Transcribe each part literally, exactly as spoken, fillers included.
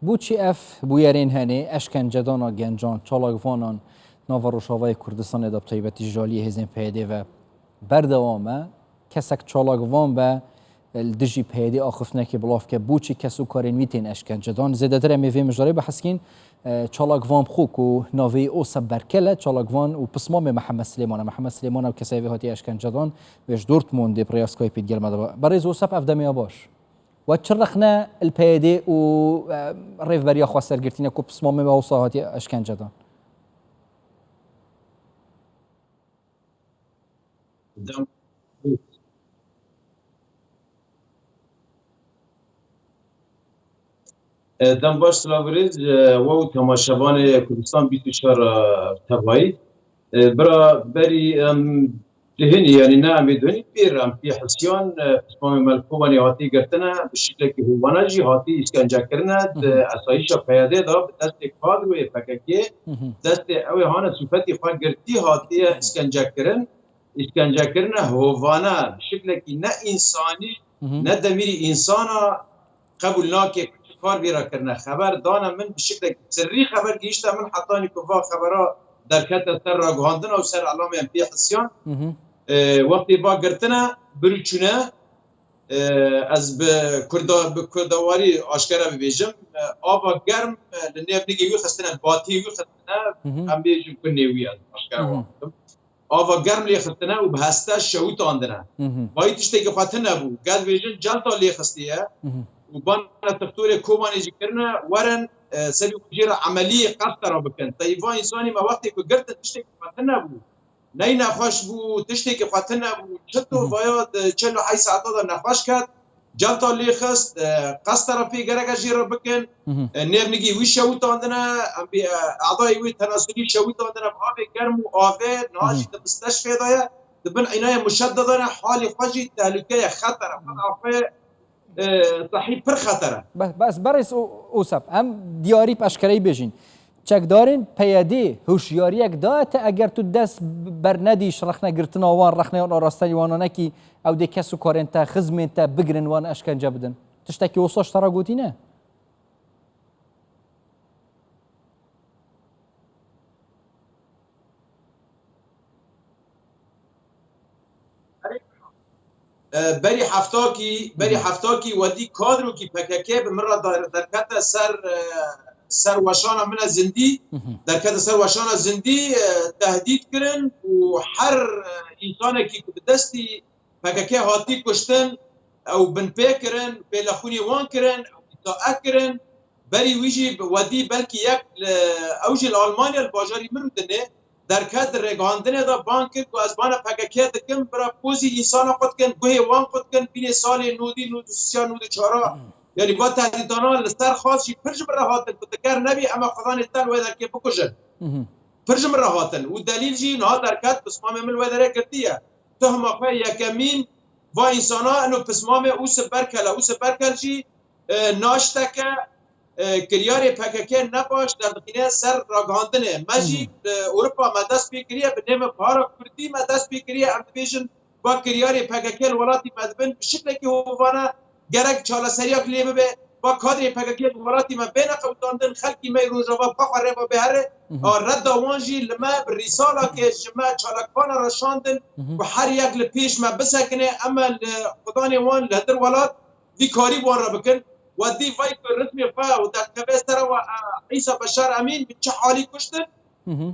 Boçî ev bûyerên hene, eşkencedana gencan, çalakvanan nava Rojavayê Kurdistanê de bi taybetî ji aliyê hêzên P Y D ve berdewam e. Kesek çalakvan be, li dijî P Y D axiftinekê bilav ke, boçî kes û karên wî tên eşkencedan? Zêdetir em ê vê mijarê biheskin. E, çalakvan bi xwe ku navê wî Osep Berkel e, çalakvan û pismamê Mihemed Silêman e. Mihemed Silêman ew kesê vê hatiye eşkencedan, wê ji Dortmundê bi rêya Skypeê digel me de be. Berêz Osep, ev demê ya baş. We çi rexne li P Y D û, e, rêvberiya xwesergirtî ne ku pismamê we wisa hatiye eşkencedan? Dem, e, dem baş, silav rêz, e, we û temaşevanê Kurdistan bîst û çar, e, tevayî. E, bira berî em dihinî, yanî ne em ê dihinî, pêr em pê hisiyan, e, pismamê me li Kobanê hatî girtine, bi şiklekî hovane jî hatî îşkence kirine, di esayîşa P Y D de bi destê kadroyê P K K, destê ew ê hane sûfetî xwe girtî hatiye îşkence kirin, îşkence kirine, hovane bi şiklekî ne însanî, ne demîrî însana qebûl nake ku çi kar vê re kirine. Xeber dane min, bi şiklekî sirrî xeber gihîşte min, hetanî ku va xebera derkete ser ragihandina û ser elamê em pê hisiyan. E, wextê va girtine, bir û çûne, e, ez bi kurda-, bi kurdawarî aşkere bibêjim, e, ava germ, e, li nêv nigê wî xistine, batî wî xistine, em bêjin ku nêwî, ez aşkere wan bikim. Ava germ lê xistine û bi heste şewitandine. Vayî tiştekî xwe tune bû. Gel bêjin celta lê xistiye û bana tixtorê Kobanê jî kirine, werin, e, serî xwe jê re emeliyê qestera bikin. Teyî va însanî me wextê ku girtin tiştekî xwe tune bû. Ney nexweş bû, tiştekî xwe tune bû. Çito vaya di çil û heyt saeta de nexweş ket. Celta lê xist, e, qestera pê gereke jê re bikin. E, nêvnigî wî şewitandine, em bê, e, edayê wî tenasulî şewitandine, bi avê germ û avê, niha jî di misteshfê de ye, di bin înayê muşedde de ne, halê xwe jî tehlûke ye, xeter e. Xeta xwe, e, sehî pir xeter e. Be-, bes berêz O-, Osep, em diyarî bi eşkereyî bêjin. Çekdarên P Y D hişyariyek daye te, eger tu dest bernedî ji rexnegirtina wan, rexneyan arastenî wana nekî, ew dê kes û karên te, xizmên te bigirin, wan eşkence bidin? Tiştekî wisa ji te re gotîne? E, berî heftakî, berî heftakî wedî kadrokî P K K bi min re der-, derkete ser, e, ser weşana min e zindî, derkete ser weşana zindî, e, tehdît kirin û her, e, însanekî ku bi destî P K K hatî kuştin, ew binpê kirin, pêlexûnî wan kirin, ew îtae kirin. Berî wî jî bi wedî belkî yek li, ew jî li Almanya, li bajarî Mürûdinê derket, di rêgihandinê de bang kir ku ez bana P K K dikim, bira pozî însana qut kin, guhê wan qut kin, bînê salê nodî, nod û sê, nod û çar. Yanî va tehdîtana li ser xas jî pir ji min re hatin ku tu ker nebî, em ê xwedanê te li wê derkê bikujin. Pir ji min re hatin. Û delîl jî niha derket, pismamê min li wê derê girtiye. Tuhma xwe yekemîn va însana ino pismamê Usip Berkel e. Usip Berkel jî, e, naşteke, e, kiryarê P K K ne baş derdixîne ser ragihandinê. Me jî, e, Ewropa me dest pê kiriye, bi nêve bihara kurdî me dest pê kiriye. Em dibêjin va kiryarê P K K li welatî me dibin bi şiklekî hovane gerek çaleseriyak lê bibe. Va kadrê P K K li welatî me bêne qewitandin, xelkî me yê Rojava bi xwe rê ve bê here. A redda wan jî li me bi rîsalakê ji me çalakvana re şandin ku her yek li pêş me bisekine, em e li xudanê wan li hundir welat vî karî bi wan re bikin. We dî vay ku ritmê xwe û deqtebê sere we, e, Îsa Beşar Emîn bi çi halî kuştin?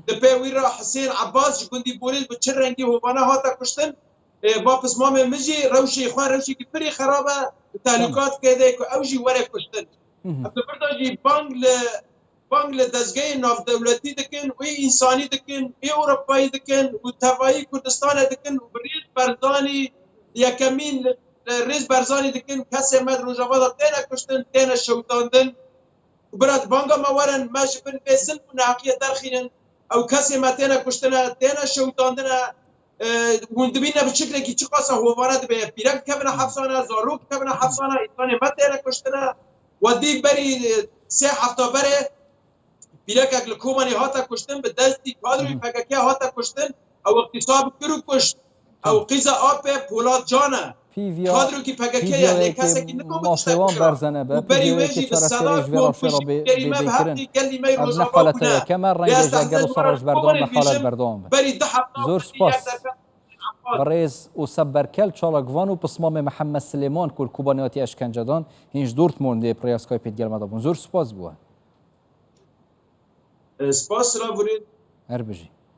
Di pê wî re Hisên Ebas ji gundî Borîz bi çi rengî hovane hate kuştin? E, ba pismamê min jî rewşê xwe, rewşekî pirî xerab e, di tehlûkatê de ku ew jî were kuştin. Em di vir de jî bang li, bang li dezgehê navdewletî dikin, wê însanî dikin, wê Ewropayî dikin û tevayî Kurdistanê dikin û bi Rêz Barzanî yekemîn li, li Rêz Barzanî dikin, kesê me di Rojava de têne kuştin, têne şewitandin. Û bira di banga me werin, me ji bin vê zilm û neheqiyê derxînin. Ew kesê me têne kuştine, têne şewitandine. E, hûn dibîne bi çiklekî çiqasa hovane dibe. Pîrek kevine hefsane, zarok kevine hefsane, însanê me têne kuştine. We dî berî, e, sê hefta berê pîrekek li Kobanê hate kuştin, bi destî kadroyê P K K hate kuştin. Ew îqtîsab kir û kuşt. Ew qîza apê Polat Can e. Pîviya, kadrokî P K K ye, lê kesekî niko masê wan berze nebe, pîviyekî çareserê ji vê rewşê re bê, bê, bê kirin. Ev ne haleta yekeme, rengê ji gel wisa re ji berdewam be, halet berdewam be. Zor spas. Birêz Ûseb Berkel, çalakvan û pismamê Mihemed Silêman ku li Kobanê hatiye eşkence dan, hîn ji Dortmundê bi rêya Skypeê digel me de bûn. Zor spas bo we. Spas Ravurê. Her bijî.